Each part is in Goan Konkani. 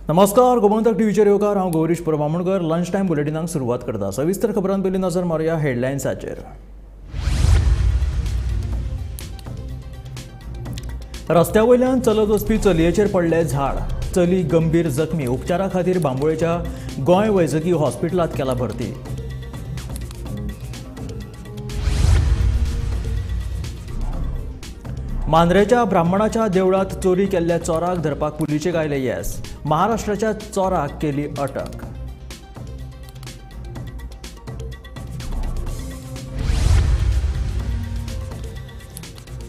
नमस्कार, गोमंतक टीव्हीचेर येवकार. हांव गौरीश परब आमोणकर. लंच टायम बुलेटिनाक सुरवात करता. सविस्तर खबरां पयलीं नजर मारुया हेडलायन्साचेर. रस्त्या वयल्यान चलत वचपी चलयेचेर पडलें झाड. चली गंभीर जखमी. उपचारा खातीर बांबोळेच्या गोंय वैजकी हॉस्पिटलांत केला भरती. मांद्रेच्या ब्राह्मणाच्या देवळांत चोरी केल्ल्या चोराक धरपाक पुलिशेक आयले येस. महाराष्ट्राच्या चोराक केली अटक.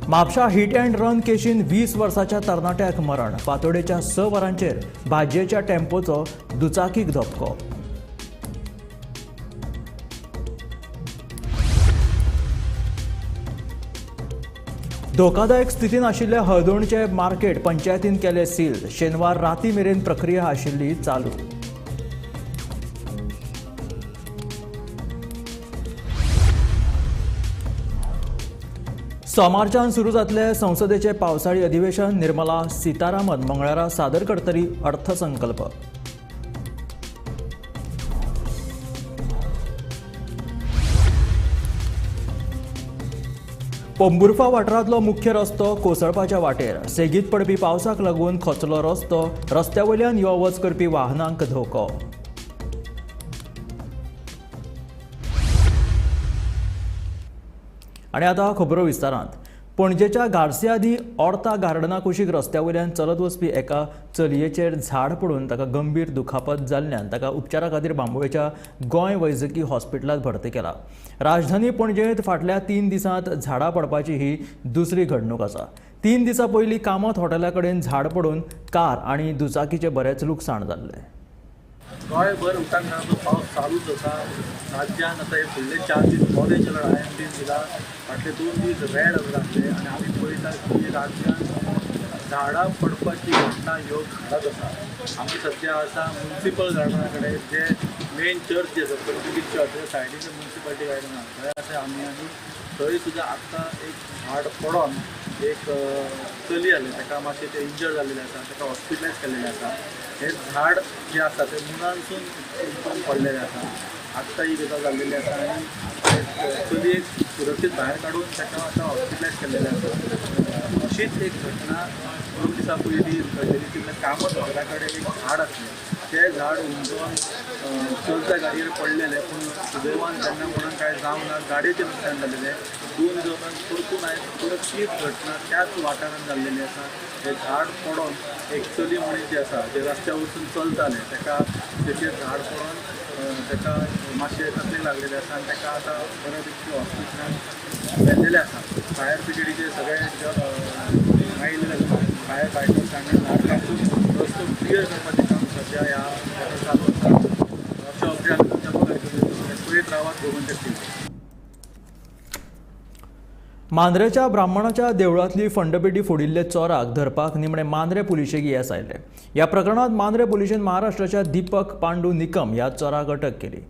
म्हापशा हिट अँड रन केशीन 20 वर्साच्या तरणाट्याक मरण. फातोडेच्या 6 वरांचेर भाजयेच्या टेम्पोचो दुचाकीक धपको. धोकादायक स्थितीन आशिल्ले हळदोणचे मार्केट पंचायतीन केले सील. शेनवार राती मेरेन प्रक्रिया आशिल्ली चालू. सोमारच्यान सुरू जातले संसदेचे पावसाळी अधिवेशन. निर्मला सीतारामन मंगळारा सादर करतली अर्थसंकल्प. पोंबुर्फा वाठारांतलो मुख्य रस्तो कोसळपाच्या वाटेर. सेगीत पडपी पावसाक लागून खचलो रस्तो. रस्त्या वयल्यान यो वच करपी वाहनांक धोको. आनी आतां खबरो विस्तारांत. पणजेच्या गार्सिया दी ऑर्ता गार्डना कुशीक रस्त्या वयल्यान चलत वचपी एका चलयेचेर झाड पडून ताका गंभीर दुखापत जाल्ल्यान ताका उपचारा खातीर बांबोळेच्या गोंय वैजकी हॉस्पिटलांत भरती केला. राजधानी पणजेंत फाटल्या 3 दिसांत झाडां पडपाची ही दुसरी घडणूक आसा. 3 दिसां पयलीं कामत हॉटेला कडेन झाड पडून कार आनी दुचाकीचें बरेंच लुकसाण जाल्लें. गोंयभर उदकाचो पावस चालूच आसा. राज्यान आतां हे फुडले 4 दीस ऑरेंज अलर्ट आयएमडीन दिला. फाटले 2 दीस रेड अलर्ट आसले आनी आमी पळयतात की राज्यान झाडां पडपाची घटना ह्यो घडत आसा. आमी सद्या आसा मुन्सिपल गार्डना कडेन, जे मेन चर्च जे आसा पोर्तुगीज चर्च, त्या सायडीन मुन्सिपालिटी गार्डन आसा थंय आसा आमी. आनी थंय सुद्दां आत्तां एक झाड पडोन एक चली जालें, ताका मातशें तें इंजर्ड जाल्लेलें आसा, ताका हॉस्पिटलायज केल्लेलें आसा. हें झाड जें आसा तें मुळांसून उखलून पडलेलें आसा. आत्तां ही गजाल जाल्लेली आसा आनी चलयेक सुरक्षीत भायर काडून ताका आतां हॉस्पिटलायज केल्लेलें आसा. अशीच एक घटना 2 दिसां पयलीं घडलेली. तितल्या कामत हॉटेला कडेन एक झाड आसलें, तें झाड उमजोन चलत्या गाडयेर पडलेलें, पूण सुदैवान तेन्ना कोणाक कांय जावंक ना, गाडयेचें नुकसान जालेलें. 2 दिसां उपरांत परतून आयज परत तीच घटना त्याच वाठारांत जाल्लेली आसा. हें झाड पडोन एक चली मनीस जें आसा जें रस्त्या वचून चलतालें, ताका तेचेर झाड पडोन ताका मातशें तकलेक लागलेलें आसा आनी ताका आतां बऱ्यापैकी हॉस्पिटलान व्हेल्लेलें आसा. फायर ब्रिगेडीचे सगळे आयिल्ले आसा, फायर फायटर्स हांणी झाड कापून रस्तो क्लियर करपाचें काम सद्या ह्या चालू आसा. अशें अपडेट तुमच्या मुखार पळयत रावात गोमंतक टीव्ही. मांद्रेच्या ब्राह्मणाच्या देवळांतली फंडपेटी फोडिल्ले चोराक धरपाक निमणे मांद्रे पुलिशेक येस आयलें. ह्या प्रकरणांत मांद्रे पुलिशेन महाराष्ट्राच्या दीपक पांडू निकम ह्या चोराक अटक केली.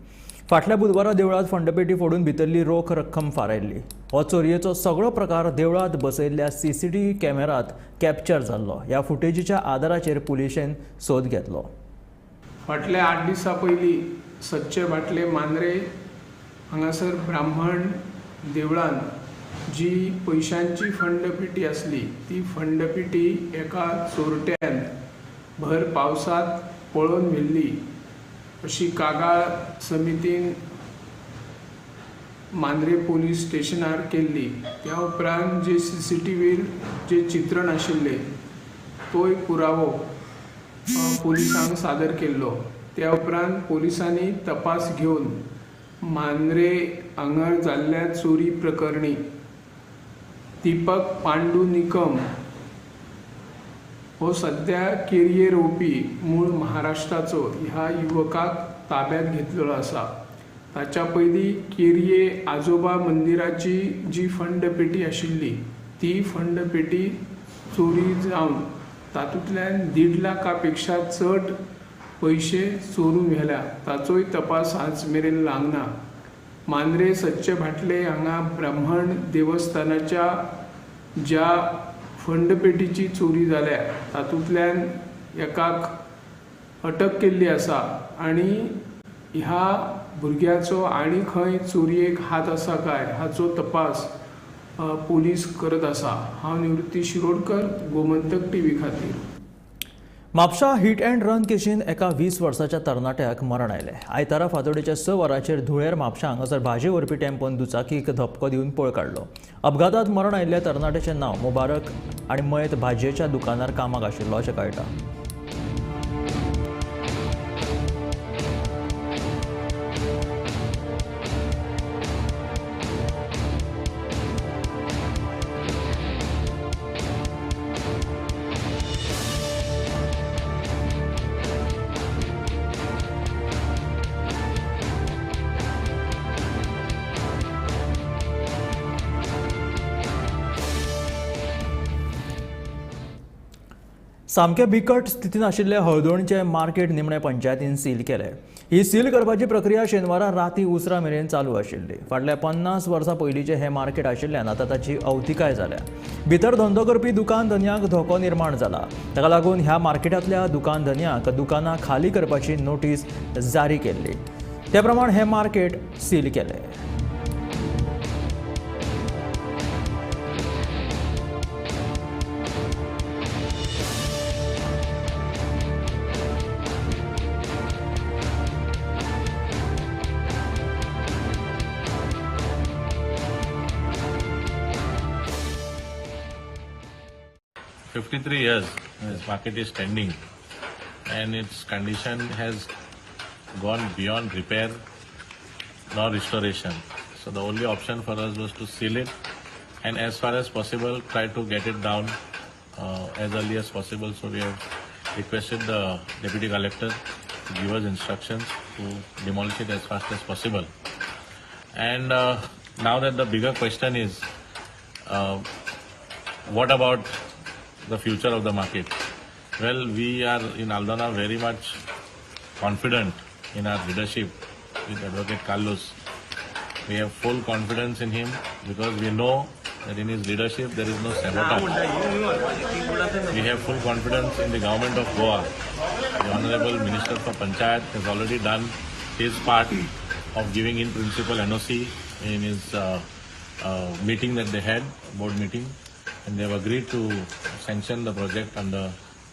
फाटल्या बुधवारा देवळांत फंडपेटी फोडून भितरली रोख रक्कम फारायल्ली. हो चोरयेचो सगळो प्रकार देवळांत बसयल्ल्या सीसीटीव्ही कॅमेरात कॅप्चर जाल्लो. ह्या फुटेजीच्या आदाराचेर पुलिशेन सोद घेतलो. फाटल्या 8 दिसां पयलीं सदचे बाटले मांद्रे हांगासर ब्राह्मण देवळान जी पयशांची फंडपेटी आसली ती फंडपेटी एका चोरट्यान भर पावसांत पळोवन व्हेल्ली अशी कागाळ समितीन मांद्रे पोलीस स्टेशनार केल्ली. त्या उपरांत जे सीसीटीव्हीर जे चित्रण आशिल्लें तोय पुरावो पोलिसांक सादर केल्लो. त्या उपरांत पोलिसांनी तपास घेवन मांद्रे हांगा जाल्ल्या चोरी प्रकरणी दीपक पांडू निकम हो सद्या केरये रोवपी मूळ महाराष्ट्राचो ह्या युवकाक ताब्यांत घेतलेलो आसा. ताच्या पयलीं केरये आजोबा मंदिराची जी फंडपेटी आशिल्ली ती फंडपेटी चोरी जावन तातूंतल्यान 1.5 लाखा पेक्षा चड पयशे चोरून व्हेल्या. ताचोय तपास आज मेरेन लागना. मांद्रे सदचे भाटले हांगा ब्राह्मण देवस्थानाच्या ज्या फंडपेटीची चोरी जाल्या तातूंतल्यान एकाक अटक केल्ली आसा आनी ह्या भुरग्याचो आनी खंय चोरयेक हात आसा काय हाचो तपास पोलीस करत आसा. हांव निवृत्ती शिरोडकर, गोमंतक टीव्ही खातीर. म्हापशा हिट अँड रन केशीन एका 20 वर्साच्या तरणाट्याक मरण आयलें. आयतारा फांतोडेच्या 6 वरांचेर धुळेर म्हापशा हांगासर भाजी व्हरपी टेम्पोन दुचाकीक धपको दिवन पळ काडलो. अपघातांत मरण आयिल्ल्या तरणाट्याचें नांव मुबारक आनी मयत भाजयेच्या दुकानार कामाक आशिल्लो अशें कळटा. सामकें बिकट स्थितीन आशिल्ले हळदोणचें मार्केट निमणे पंचायतीन सील केलें. ही सील करपाची प्रक्रिया शेनवारा राती उसरां मेरेन चालू आशिल्ली. फाटल्या 50 वर्सां पयलींचें हें मार्केट आशिल्ल्यान आतां ताची अवतिकाय जाल्या. भितर धंदो करपी दुकान धनयांक धोको निर्माण जाला. ताका लागून ह्या मार्केटांतल्या दुकान धनयांक दुकानां खाली करपाची नोटीस जारी केल्ली. ते प्रमाण हें मार्केट सील केलें. Fifty-three years this market is standing, and its condition has gone beyond repair nor restoration. So the only option for us was to seal it and, as far as possible, try to get it down as early as possible. So we have requested the deputy collector to give us instructions to demolish it as fast as possible. And now that the bigger question is, what about the future of the market? Well, we are in Aldona very much confident in our leadership with Advocate Carlos. We have full confidence in him because we know that in his leadership there is no sabotage. We have full confidence in the government of Goa. The Honorable Minister for Panchayat has already done his part of giving in principle NOC in his meeting that they had, board meeting, and they have agreed to sanction the project under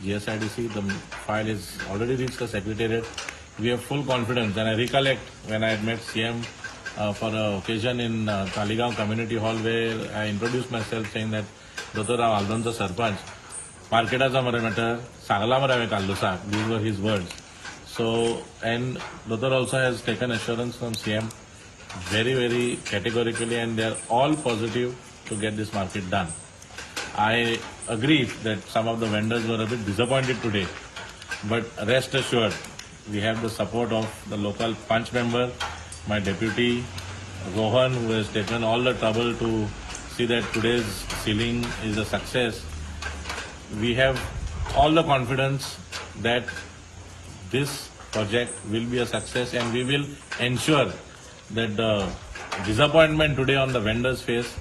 GSIDC. The file is already reached the Secretariat. We have full confidence, and I recollect when I had met CM for an occasion in Taligaon Community Hall where I introduced myself saying that Dr. Rao Aldonza Sarpanch, Marketacha mare matter, Sangla mare Carlosak. These were his words. So, and Dr. also has taken assurance from CM very, very categorically, and they are all positive to get this market done. I agree that some of the vendors were a bit disappointed today, but rest assured, we have the support of the local Panch member, my deputy Rohan, who has taken all the trouble to see that today's sealing is a success. We have all the confidence that this project will be a success, and we will ensure that the disappointment today on the vendors' face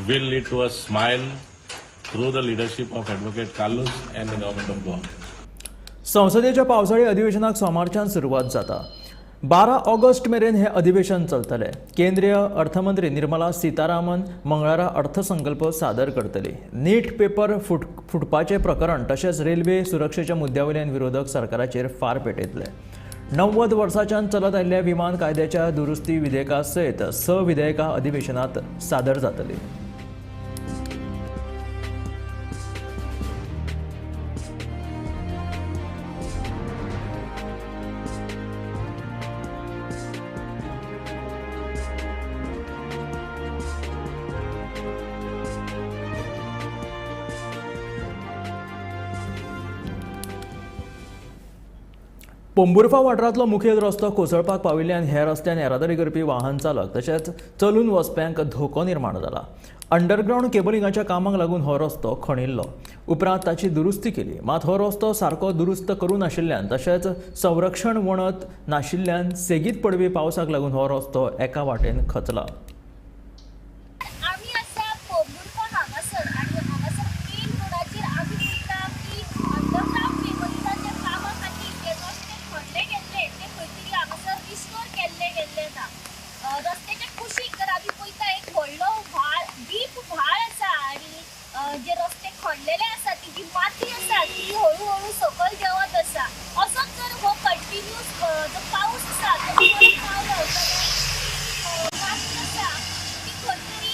will lead to a smile through the leadership of Advocate Carlos and the government of Goa. संसदेच्या पावसाळी अधिवेशनाक सोमारच्यान सुरवात जाता. 12 ऑगस्ट मेरेन हे अधिवेशन चलतले. केंद्रीय अर्थमंत्री निर्मला सीतारामन मंगळारा अर्थसंकल्प सादर करतली. नीट पेपर फुटपाचें प्रकरण तशेंच रेल्वे सुरक्षेच्या मुद्द्या वयल्यान विरोधक सरकाराचेर फार पेटयतले. 90 वर्सांच्यान चलत आयिल्ल्या विमान कायद्याच्या दुरुस्ती विधेयका सयत 6 विधेयकां अधिवेशनांत सादर जातली. पोंबुर्फा वाठारांतलो मुखेल रस्तो कोसळपाक पाविल्ल्यान ह्या रस्त्यान येरादारी करपी वाहन चालक तशेंच चलून वचप्यांक धोको निर्माण जाला. अंडरग्रावंड केबलिंगाच्या कामाक लागून हो रस्तो खणिल्लो. उपरांत ताची दुरुस्ती केली. मात हो रस्तो सारको दुरुस्त करूं नाशिल्ल्यान तशेंच संरक्षण वणत नाशिल्ल्यान सेगीत पडपी पावसाक लागून हो रस्तो एका वाटेन खचला. ती हळूहळू सकयल देंवत आसा. असोच जर हो कंटिन्यूस जो पावस आसा तो परत पावस रावता, माती आसा ती खंय तरी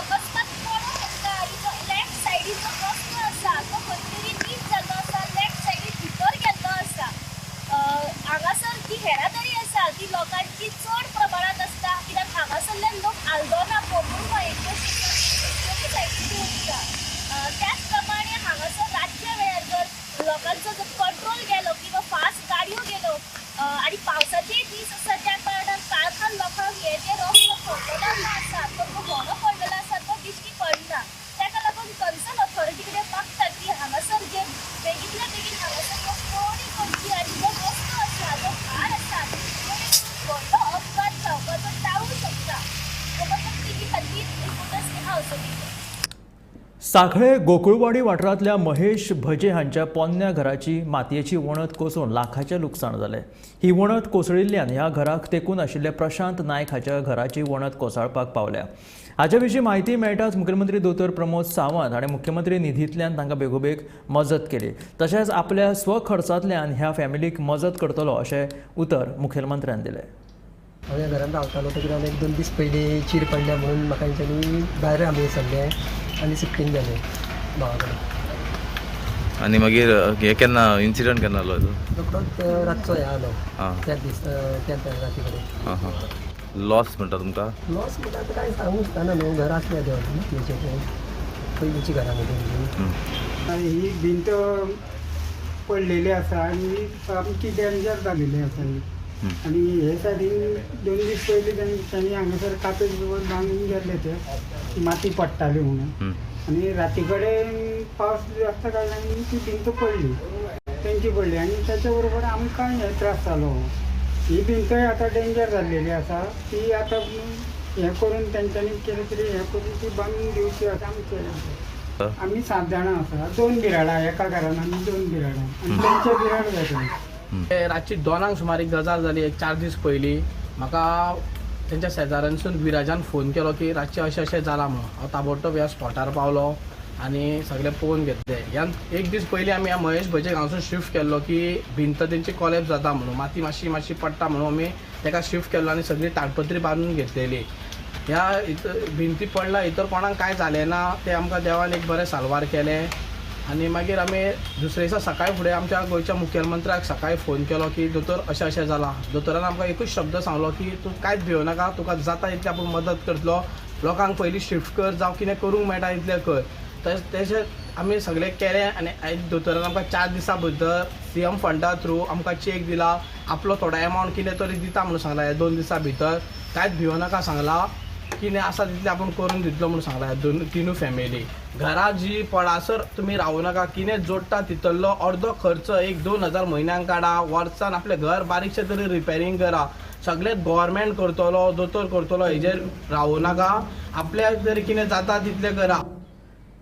अकस्मात पडूंक शकता आनी जो लेफ्ट सायडीन जो रस्तो आसा तो खंय तरी नीच जाल्लो आसा, लेफ्ट सायडीन भितर गेल्लो आसा. हांगासर जी येरादारी आसा ती लोकांची चड प्रमाणांत आसता, कित्याक हांगासरल्यान लोक आल्दोना पोंपूरमायेचे सायडीन वयता. त्याच प्रमाणे हांगासर रातच्या वेळार जर लोकांचो जर कंट्रोल गेलो किंवा फास्ट गाडयो गेलो आनी पावसाचे दीस आसा, त्या कारणान काळखान लोकांक हे जे रस्तो पडलेलो आसा तो जो पडलेलो आसा तो दिश्टी पडना. ताका लागून कन्सर्न ऑथॉरिटी कडेन मागता की हांगासर जे बेगींतल्या बेगीन हांगासर रोड करची आनी जो रस्तो आसा जो भार आसा व्हडलो अपघात जावपाचो टाळूंक शकता. टीव्ही खातीर रिपोर्टर स्नेहा असोली. सांखळे गोकुळवाडी वाठारांतल्या महेश भजे हांच्या पोन्न्या घराची मातयेची वणत कोसळून लाखाचें लुकसाण जालें. ही वणत कोसळिल्ल्यान ह्या घराक तेंकून आशिल्ल्या प्रशांत नायक हाच्या घराची वणत कोसळपाक पावल्या. हाचे विशीं म्हायती मेळटाच मुख्यमंत्री दोतोर प्रमोद सावंत हाणें मुख्यमंत्री निधींतल्यान तांकां बेगोबेग मजत केली. तशेंच आपल्या स्वखर्चांतल्यान ह्या फॅमिलीक मजत करतलो अशें उतर मुखेलमंत्र्यान दिलें. हांव ह्या घरांत रावतालो तो कितें एक दोन दीस पयलीं चीर पडल्या म्हणून म्हाका तेंच्यांनी भायर आमी सरले आनी सिफ्टींग जालें भावा कडेन. आनी मागीर हे केन्ना इन्सिडंट केन्ना जालो? रोकडोच रातचो हे आलो त्याच दीस त्याच राती कडेन. हां हां, लॉस म्हणटा तुमकां? लॉस म्हणटा आतां कांय सांगूंक शकना न्हू, घर आसलें तें तें पयलींची घरां न्हू तेंची. ही भिंत पडलेली आसा आनी सामकी डेंजर जालेली आसा ही. आनी हे सायडीन 2 दीस पयलीं तांणी हांगासर कापेत बांदून गेल्ले ते माती पडटाली म्हणून, आनी राती कडेन पावस आसता कारणान ती भिंत पडली, तेंची पडली आनी ताच्या बरोबर आमकां हे त्रास जालो. ही भिंतय आतां डेंजर जाल्लेली आसा, ती आतां हें करून तेंच्यांनी कितें तरी हें करून ती बांदून दिवची अशें आमचें. आमी 7 जाणां आसा, 2 बिराडां एका घरान आमी 2 बिराडां आनी तेंचे बिराड जाता. रातची 2 सुमार एक गजाल जाली. एक 4 दीस पयलीं म्हाका तेंच्या शेजाऱ्यांसून विराजान फोन केलो की रातचें अशें अशें जालां म्हणून. हांव ताबडतोब ह्या स्पॉटार पावलो आनी सगळें पळोवन घेतलें. ह्यान एक दीस पयलीं आमी ह्या महेश भजे हांगासून शिफ्ट केल्लो की भिंत तेंची कॉलेप्स जाता म्हणून, माती मातशी मातशी पडटा म्हणून आमी तेका शिफ्ट केल्लो आनी सगळी ताडपत्री बांदून घेतलेली. ह्या भिंती पडला इतर कोणाक कांय जालें ना, तें आमकां देवान एक बरें साल्वार केलें. आनी मागीर आमी दुसरे दिसा सकाळी फुडें आमच्या गोंयच्या मुखेलमंत्र्याक सकाळी फोन केलो की दोतोर अशें अशें जालां. दोतोरान आमकां एकूच शब्द सांगलो की तूं कांयच भियो नाका, तुका जाता तितलें आपूण मदत करतलो, लोकांक पयलीं शिफ्ट कर, जावं कितें करूंक मेळटा तितलें कर. तशें आमी सगळें केलें आनी दोतोरान आमकां 4 दिसां भितर सीएम फंडा थ्रू आमकां चॅक दिला, आपलो थोडो एमावंट कितें तरी दिता म्हणून सांगला. ह्या 2 दिसां भितर कांयच भियो नाका सांगला, कितें आसा तितलें आपूण करून दितलो म्हणून सांगला. 2-3 फॅमिली घरा जी पडासर तुमी रावूं नाका, कितें जोडटा तितलो अर्दो खर्च 1-2 हजार म्हयन्याक काडा, वर्सान आपलें घर बारीकशें तरी रिपेरींग करा. सगळें गव्हर्मेंट करतलो, दोतोर करतलो, हेजेर रावूं नाका, आपल्या तरी कितें जाता तितलें करा.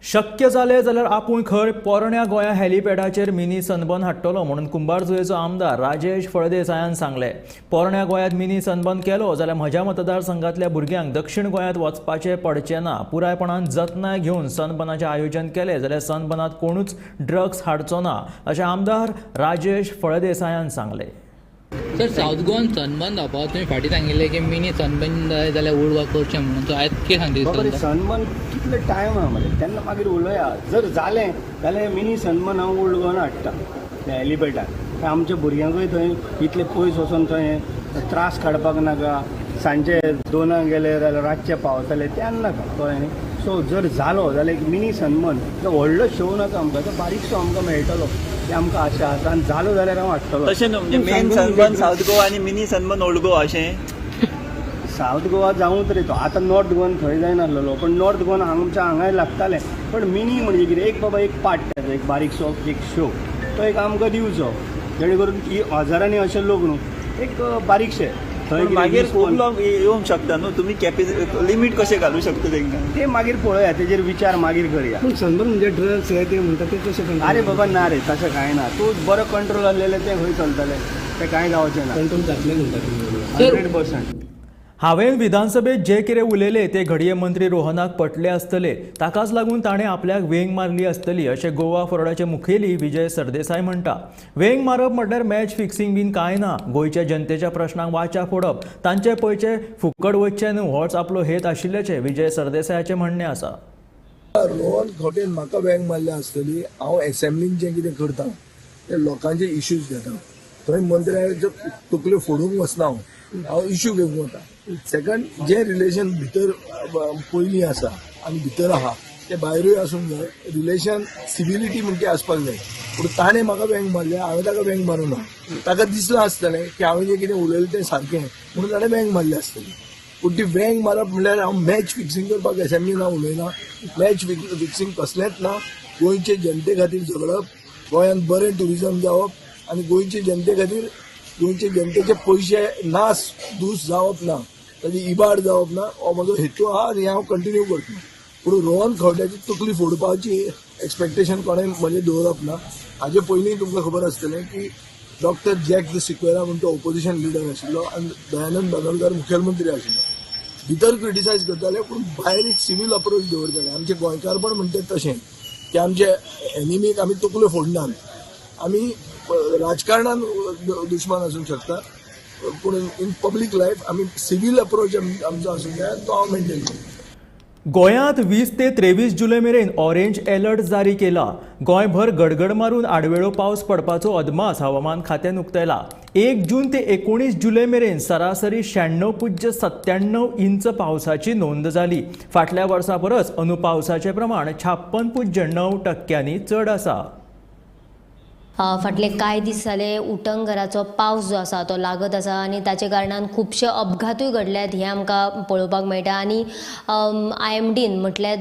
शक्य जालें जाल्यार आपूण खंय पोरण्या गोंया हेलिपॅडाचेर मिनी सनबर्न हाडटलो म्हणून कुंभारजुवेचो आमदार राजेश फळदेसायान सांगलें. पोरण्या गोंयांत मिनी सनबर्न केलो जाल्यार म्हज्या मतदारसंघांतल्या भुरग्यांक दक्षिण गोंयांत वचपाचें पडचें ना. पुरायपणान जतनाय घेवन सनबर्नाचें आयोजन केलें जाल्यार सनबर्नांत कोणूच ड्रग्स हाडचो ना अशें आमदार राजेश फळदेसायान सांगलें. सर, सावथ गोवन सनबर्न जावपाक तुमी फाटीं सांगिल्लें की मिनी सनबर्न जाय जाल्यार ओल्ड गोवा करचें म्हणून, सो आयज कितें सांगता? सनबर्न कितले टायम आहा मरे, तेन्ना मागीर उलोवया. जर जालें जाल्यार मिनी सनबर्न हांव ओल्ड गोवान हाडटा त्या हेलिपॅडार. आमच्या भुरग्यांकूय थंय इतले पयस वचोन थंय त्रास काडपाक नाका, सांजे 2 गेले जाल्यार रातचे पावतले तेन्ना नाका, कळ्ळें न्ही. सो जर जालो जाल्यार एक मिनी सनबर्न, तो व्हडलो शो नाका आमकां, तो बारीकसो आमकां मेळटलो ते आमकां आशा आसा आनी जालो जाल्यार हांव हाडटलो. तशें न्हू, म्हणजे मेन सनबर्न सावथ गोवा आनी मिनी सनबर्न ओल्ड गोवा अशें? सावथ गोवा जावूंक रे तो, आतां नॉर्थ गोवान थंय जायनासलेलो, पण नॉर्थ गोवान आमच्या हांगाय लागतालें. पण मिनी म्हणजे कितें, एक बाबा एक पार्ट ताचो, एक बारीकसो एक शो तो एक आमकां दिवचो, जेणे करून ही हजारांनी अशे लोक न्हू एक बारीकशे थंय मागीर खूब लोक येवंक शकता न्हू, तुमी लिमीट कशें घालूं शकता तेंकां ते मागीर पळोवया, तेजेर विचार मागीर करया. पूण सनबर्न म्हणजे ड्रग्स हे ते म्हणटा ते कशें? अरे बाबा ना रे, तशें कांय ना, तूं बरो कंट्रोल आसलेलें तें खंय चलतलें, तें कांय जावचें ना, कंट्रोल जातलें म्हणटा 100%. हांवें विधानसभेत जे कितें उलयले ते घडये मंत्री रोहनाक पटले आसतले, ताकाच लागून ताणें आपल्याक वेंग मारली आसतली अशें गोवा फॉरवर्डाचे मुखेली विजय सरदेसाय म्हणटा. वेंग मारप म्हटल्यार मॅच फिक्सिंग बीन कांय ना. गोंयच्या जनतेच्या प्रश्नांक वाचा फोडप, तांचे पयशे फुकट वचचे न्हू होच आपलो हेत आशिल्ल्याचें विजय सरदेसायाचें म्हणणें आसा. रोहन खंवटेन म्हाका वेंग मारल्या आसतली. हांव एसेंब्लीन जें कितें करता ते लोकांचे इश्यूज घेता, थंय मंत्र्याच्यो तकल्यो फोडूंक वचना, हांव इश्यू घेवंक वता. सेकंड, जें रिलेशन भितर पयलीं आसा आनी भितर आहा तें भायरूय आसूंक जाय. रिलेशन सिविलिटी म्हणटी आसपाक जाय. पूण ताणें म्हाका वेंग मारल्या, हांवें ताका वेंग मारूं ना. ताका दिसलां आसतलें की हांवें जें कितें उलयलें तें सारकें म्हणून ताणें वेंग मारली आसतली. पूण ती वेंग मारप म्हणल्यार हांव मॅच फिक्सिंग करपाक एसेंब्लीन हांव उलयना. मॅच फिक्सिंग कसलेंच ना. गोंयचे जनते खातीर झगडप, गोंयांत बरें ट्युरिजम जावप आनी गोंयचे जनते खातीर गोंयचे जनतेचे पयशे नास दूस जावप ना, ताजी इबाड जावप ना, हो म्हजो हेतू आहा आनी हांव कंटिन्यू करतलो. पूण रोहन खंवट्याची तकली फोडपाची एक्सपेक्टेशन कोणें म्हजें दवरप ना. हाजे पयलीं तुमकां खबर आसतलें की डॉक्टर जॅक the Sequeira म्हूण तो ओपोजिशन लिडर आशिल्लो आनी दयानंद बांदोडकर मुखेलमंत्री आशिल्लो. भितर क्रिटिसायज करताले पूण भायर एक सिवील अप्रोच दवरताले. आमचें गोंयकारपण म्हणटा तशें की आमचे एनिमीक आमी तकल्यो फोडनात. आमी राजकारणान दुश्मन आसूंक शकता पूण इन पब्लीक लायफ आमी सिवील अप्रोच आमचो आसूंक जाय, तो हांव मेंटेन करता. गोंयांत 20 ते 23 जुलय मेरेन ऑरेंज अलर्ट जारी केला. गोंयभर गडगड मारून आडवेळो पावस पडपाचो अदमास हवामान खात्यान उक्तायला. 1 जून ते 19 जुलय मेरेन सरासरी 96.97 इंच पावसाची नोंद जाली. फाटल्या वर्सा परस अंदू पावसाचें प्रमाण 56.9% चड आसा. फाटले कांय दीस जाले उटंगराचो पावस जो आसा तो लागत आसा आनी ताचे कारणान खुबशे अपघातूय घडल्यात हें आमकां पळोवपाक मेळटा. आनी IMDन म्हटल्यार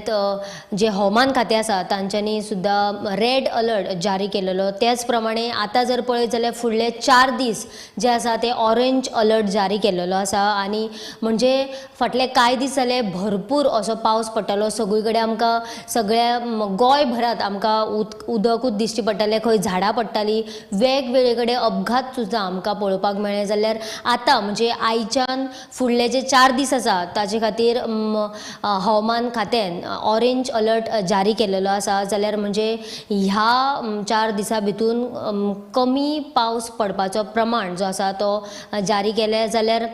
जे हवामान खातें आसा तांच्यांनी सुद्दां रेड अलर्ट जारी केलेलो. त्याच प्रमाणे आतां जर पळयत जाल्यार फुडले 4 दीस जे आसा ते ऑरेंज अलर्ट जारी केलेलो आसा. आनी म्हणजे फाटले कांय दीस जाले भरपूर असो पावस पडटालो, सगळी कडेन आमकां सगळ्या गोंयभरांत आमकां उदकूच दिश्टी पडटालें, खंय झाडां पडटाली, वेगवेगळे कडेन अपघात सुद्दां आमकां पळोवपाक मेळ्ळे. जाल्यार आतां म्हणजे आयच्यान फुडले जे 4 दीस आसा ताजे खातीर हवामान खात्यान ऑरेंज अलर्ट जारी केलेलो आसा. जाल्यार म्हणजे ह्या 4 दिसां भितून कमी पावस पडपाचो प्रमाण जो आसा तो जारी केले. जाल्यार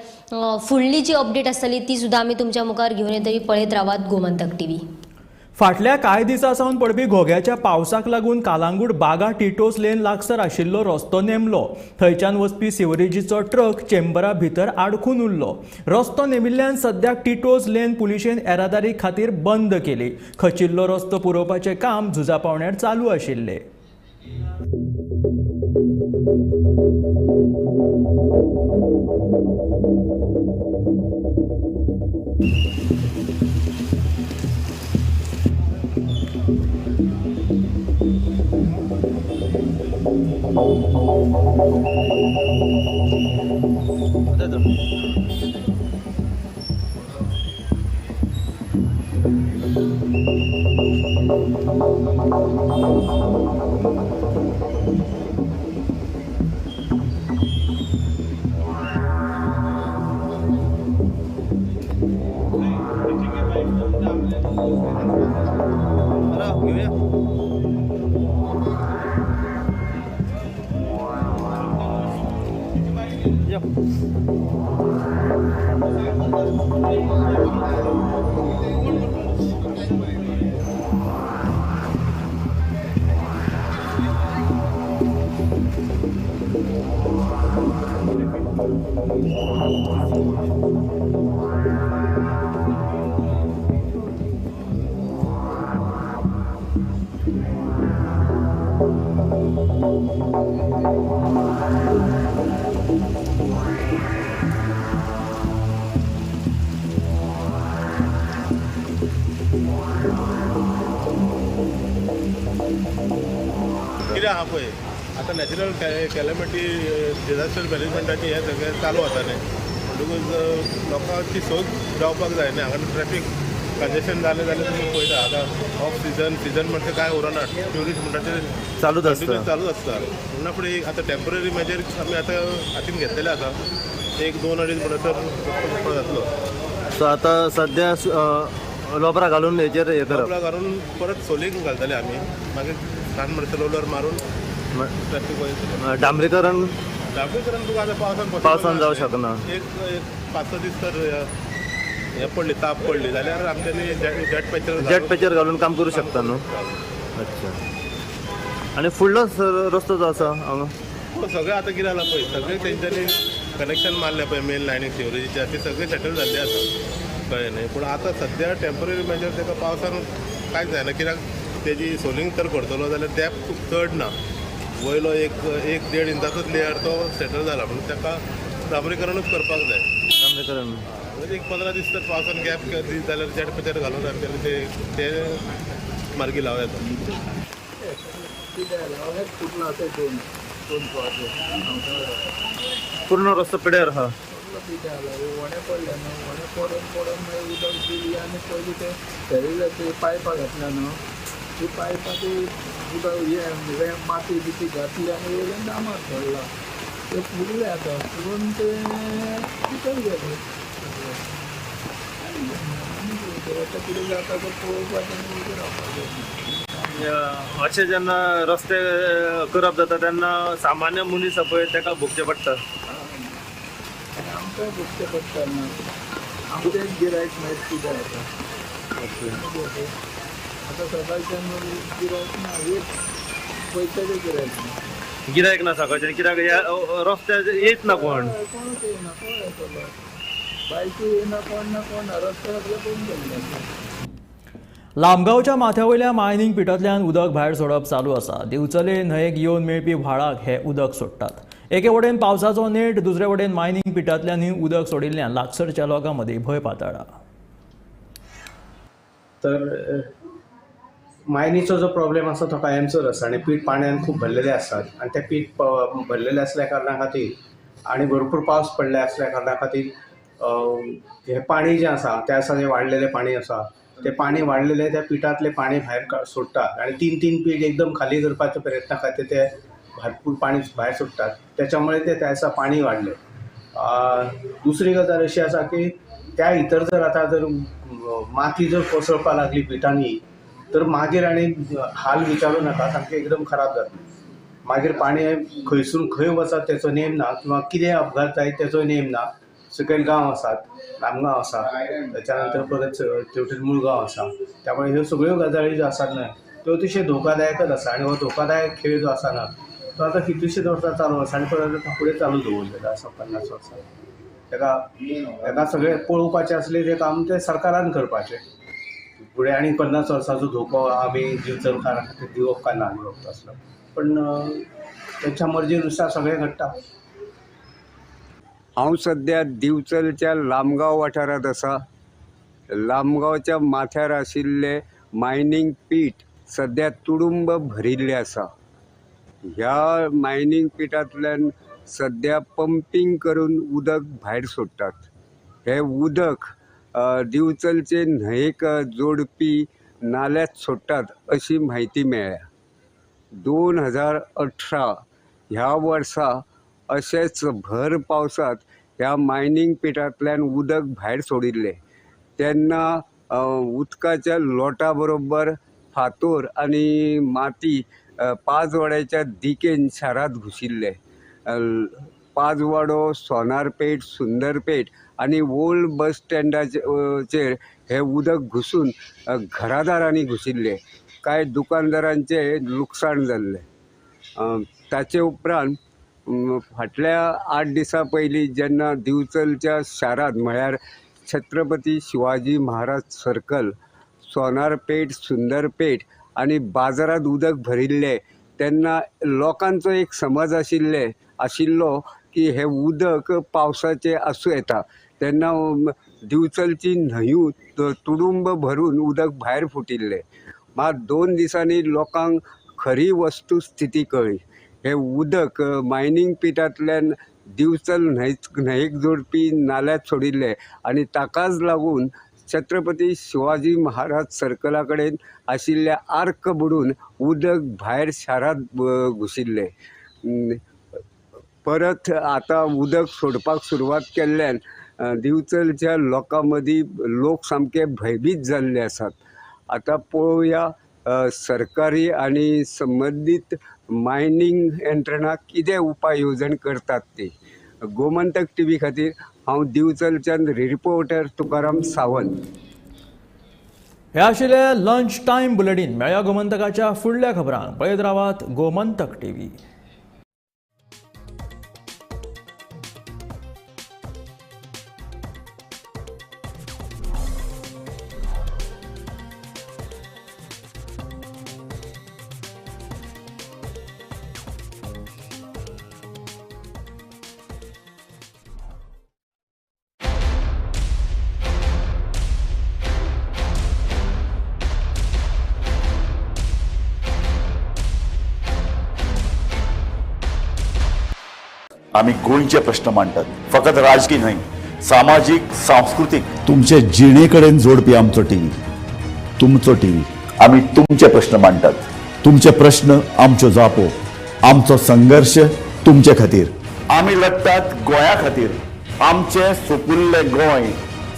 फुडली जी अपडेट आसतली ती सुद्दां आमी तुमच्या मुखार घेवन येतली. पळयत रावात गोमंतक टीव्ही. फाटल्या कांय दिसां सावन पडपी घोग्याच्या पावसाक लागून कालांगूट बागा टिटोस लेन लागसर आशिल्लो रस्तो नेमलो. थंयच्यान वचपी सिवरेजीचो ट्रक चेंबरा भितर आडखून उरलो. रस्तो नेमिल्ल्यान सद्याक टिटोस लेन पुलिशेन येरादारी खातीर बंद केली. खचिल्लो रस्तो पुरोवपाचें काम झुजा पावण्यार चालू आशिल्लें. कितें आहा पळय आतां नॅचरल कॅलमिटी डिजास्टर मॅनेजमेंटाचें हें सगळें चालू आसा न्ही, म्हणटकूच लोकांची सोय जावपाक जाय न्ही. हांगा ट्रॅफीक कंजेशन जालें जाल्यार तुमी पळयता आतां ऑफ सिजन सिजन म्हणटा कांय उरना, ट्युरिस्ट म्हणटा ते चालूच आसता चालूच आसता. म्हणून फुडें आतां टेंपररी मेजर आमी आतां हातीन घेतलेले आसा. 1-2-2.5 म्हणसर रस्तो मेकळो जातलो. सो आतां सद्या लोबरां घालून हेचेर हें करप, लोबरां घालून परत सोलींग घालतले आमी, मागीर सान म्हणसर रोलर मारून ट्रॅफिक. डांबरीकरण डांबरीकरण तुका आतां पावसान पावसान जावं शकना. एक 5-6 दीस तर हें पडली, ताप पडली जाल्यार आमच्यांनी जेट पॅचर घालून काम करूं शकता न्हू. अच्छा, आनी फुडलो रस्तो जो आसा हांगा सगळें आतां कितें जालां पळय, सगळें तेंच्यांनी कनेक्शन मारलें पळय मेन लायनी सिवरेजीचे, ते सगळें सेटल जाल्लें आसा, कळ्ळें न्ही. पूण आतां सद्या टेंपररी मेजर ताका पावसान कांयच जायना, कित्याक तेजी सोलिंग तर करतलो जाल्यार डेप्थ खूब चड ना, वयलो 1-1.5 इंचाचोच लेयर तो सेटल जाला, म्हणून ताका डांबरीकरणूच करपाक जाय. डांबरीकरण म्हणजे एक 15 दीस तर पावसान गॅप दीस जाल्यार जेट पॅचर घालून आमच्यानी ते मार्गी लावं येता. पूर्ण रस्तो पिड्यार आहा. वणे पडले न्हू, वणे पडून पडून मागीर उदक दिली आनी पयलीं ते फेरीचे पायपां घातल्या न्हू, ती पायपां ती उदक हें माती बिती घातली आनी वयल्यान डांबर पडला, ते फुगले आतां, फुगून ते भितर गेले. आतां कितें जाता तें पळोवपाचें आनी उबें रावपाचें. अशें जेन्ना रस्ते करप जाता तेन्ना सामान्य मनीस पळय ताका भोगचें पडटा, आमकां भोगचें पडटा ना, आमचें गिरायक मागीर कितें जाता. आतां सकाळच्यान गिरायक ना, एक पयशाचें गिरायक ना, गिरायक ना सकाळचें, कित्याक ह्या रस्त्यार येत ना कोण, कोणूच येना, कोण येतलो, बायकूय येना, कोण ना कोण ना, रस्ते सगळे बंद जाल्ले. लामगांवच्या माथ्यावयल्या मायनिंग पिटांतल्यान उदक भायर सोडप चालू आसा. दिवचले न्हंयेक येवन मेळपी व्हाळाक हे उदक सोडटात. एके वटेन पावसाचो नेट, दुसरे वटेन मायनिंग पिटांतल्यानूय उदक सोडिल्ल्यान लागसरच्या लोकां मदीं भंय पातळ्ळा. तर मायनीचो जो प्रॉब्लेम आसा तो कायमचोच आसा आनी पीठ पाण्यान खूब भरलेले आसात आनी ते पीठ भरलेले आसल्या कारणा खातीर आनी भरपूर पावस पडले आसल्या कारणा खातीर हें पाणी जें आसा त्या दिसा जें वाडलेलें पाणी आसा तें पाणी वाडलेलें त्या पिठांतलें पाणी भायर सोडटात आनी 3-3 पीठ एकदम खाली करपाच्या प्रयत्ना खातीर ते भरपूर पाणी भायर सोडटात, त्याच्यामुळे ते त्या दिसा पाणी वाडलें. दुसरी गजाल अशी आसा की त्या भितर जर आतां जर माती जर कोसळपाक लागली पिठांनी तर मागीर आनी हाल विचारूं नाका, सामकें एकदम खराब जातलें. मागीर पाणी खंयसून खंय वचत तेचो नेम ना किंवा कितें अपघात जायत तेचो नेम ना. सकयल गांव आसात, लामगांव आसा, त्याच्या नंतर परत तेवटेन मुळगांव आसा, त्यामुळे ह्यो सगळ्यो गजाली ज्यो आसात न्हय त्यो अतिशय धोकादायकच आसा आनी हो धोकादायक खेळ जो आसा ना तो आतां कितलींशींच वर्सां चालू आसा आनी परत आतां फुडें चालू दवरलेलो आसा 50 वर्सां. ताका ताका सगळें पळोवपाचें आसलें तें काम तें सरकारान करपाचें. फुडें आनी 50 वर्सांचो धोको आमी दिवचलकारां खातीर दिवप काय ना दिवप तसलो, पण तेंच्या मर्जीनुसार सगळें घडटा. हांव सद्या दिवचलच्या लामगांव वाठारांत आसा. लामगांवच्या माथ्यार आशिल्लें मायनींग पीठ सद्या तुडुंब भरिल्लें आसा. ह्या मायनींग पिठांतल्यान सद्या पंपींग करून उदक भायर सोडटात. हें उदक दिवचलचे न्हंयेक जोडपी नाल्यात सोडटात अशी म्हायती मेळ्ळ्या. 2018 ह्या वर्सा अशेंच भर पावसांत ह्या मायनींग पिठांतल्यान उदक भायर सोडिल्लें तेन्ना उदकाच्या लोटा बरोबर फातोर आनी माती पांचवाड्याच्या दिकेन शारांत घुशिल्ले. पांचवाडो, सोनारपेठ, सुंदरपेठ आनी ओल्ड बस स्टँडाचेर हें उदक घुसून घरादारांनी घुशिल्लें. कांय दुकानदारांचें लुकसाण जाल्लें. ताचे उपरांत फाटल्या 8 दिसां पयलीं जेन्ना दिवचलच्या शारांत म्हळ्यार छत्रपती शिवाजी महाराज सर्कल, सोनारपेठ, सुंदरपेठ आनी बाजारांत उदक भरिल्लें तेन्ना लोकांचो एक समज आशिल्लो की हें उदक पावसाचें आसूं येता. तेन्ना दिवचलची न्हंयू तुडुंब भरून उदक भायर फुटिल्लें. मात 2 दिसांनी लोकांक खरी वस्तुस्थिती कळ्ळी. हें उदक मायनींग पिठांतल्यान दिवचल न्हंयेक जोडपी नाल्यात सोडिल्लें आनी ताकाच लागून छत्रपती शिवाजी महाराज सर्कला कडेन आशिल्ल्या आर्क बुडून उदक भायर शारांत घुशिल्लें. परत आतां उदक सोडपाक सुरवात केल्ल्यान दिवचलच्या लोकां मदीं लोक सामके भंयभीत जाल्ले आसात. आतां पळोवया सरकारी आनी संबंदीत मायनींग यंत्रणा कितें उपाय येवजण करतात ती. गोमंतक टीव्ही खातीर हांव दिवचलच्यान रिपोर्टर तुकाराम सावंत. हे आशिल्ले लंच टायम बुलेटीन. मेळया गोमंतकाच्या फुडल्या खबरांक. पळयत रावात गोमंतक टीव्ही. आमी गोंयचे प्रश्न मांडटात, फकत राजकीय न्हय, सामाजीक, सांस्कृतीक. तुमचे जिणे कडेन जोडपी आमचो टीव्ही, तुमचो टीव्ही. आमी तुमचे प्रश्न मांडटात, तुमचे प्रश्न आमच्यो जापो, आमचो संघर्श तुमचे खातीर. आमी लढटात गोंया खातीर, आमचें सुपुल्लें गोंय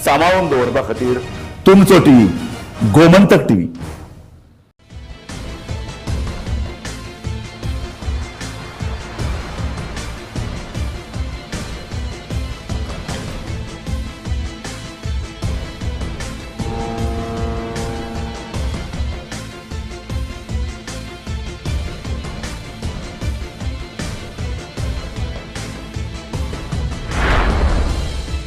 सांबाळून दवरपा खातीर. तुमचो टीव्ही, गोमंतक टीव्ही.